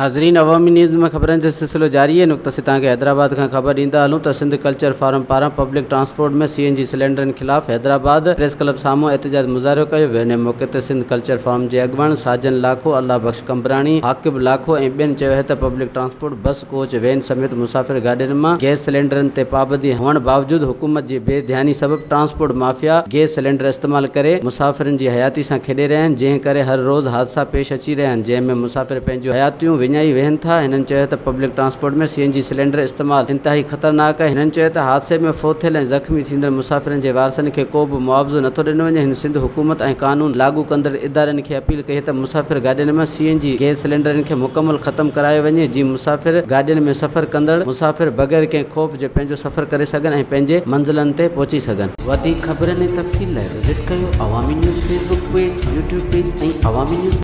ناظرين عوامي نيوز ۾ خبرن جو سلسلو جاري آهي نقطه سي توهان کي حيدرآباد کان خبر ڏيندا هلون ته سنڌ ڪلچر فورم پاران پبلڪ ٽرانسپورٽ ۾ سي اين جي سلينڊرن خلاف حيدرآباد پريس ڪلب سامهون احتجاج مظاهرو ڪيو ويو انهي موقعي تي سنڌ ڪلچر فورم جي اڳواڻ ساجن لاکو، الله بخش قمبراڻي، عاقب لاکو ۽ ٻين چيو آهي ته public transport bus, coach, van سميت مسافر گاڏين مان گئس سلينڊرن تي پابندي هئڻ باوجود حڪومت جي بي ڌياني سبب ٽرانسپورٽ مافيا گئس سلينڊر استعمال ڪري مسافرن جي حياتي سان کيڏي رهيا آهن جنهن ڪري هر روز حادثا پيش اچي رهيا آهن جنهن ۾ مسافر پنهنجون حياتيون وڃائي ويهن ٿا هنن چيو ته public transport ۾ C N G cylinder استعمال انتهائي خطرناڪ آهي هنن چيو ته حادثي ۾ فوت ٿيل ۽ زخمي ٿيندڙ مسافرن جي وارثن کي ڪو به معاوضو نٿو ڏنو وڃي هن سنڌ حڪومت ۽ قانون لاڳو ڪندڙ ادارن کي اپيل ڪئي ته مسافر گاڏين مان سي اين جي گئس سلينڊرن کي مڪمل ختم ڪرايو وڃي جيئن مسافر گاڏين ۾ سفر ڪندڙ مسافر بغير ڪنهن خوف جي پنهنجو سفر ڪري سگهن ۽ پنهنجي منزلن تي پهچي سگهن. وڌيڪ خبرن ۽ تفصيل لاء وزٽ ڪيو Awami news Facebook page, YouTube page ۽ Awami news.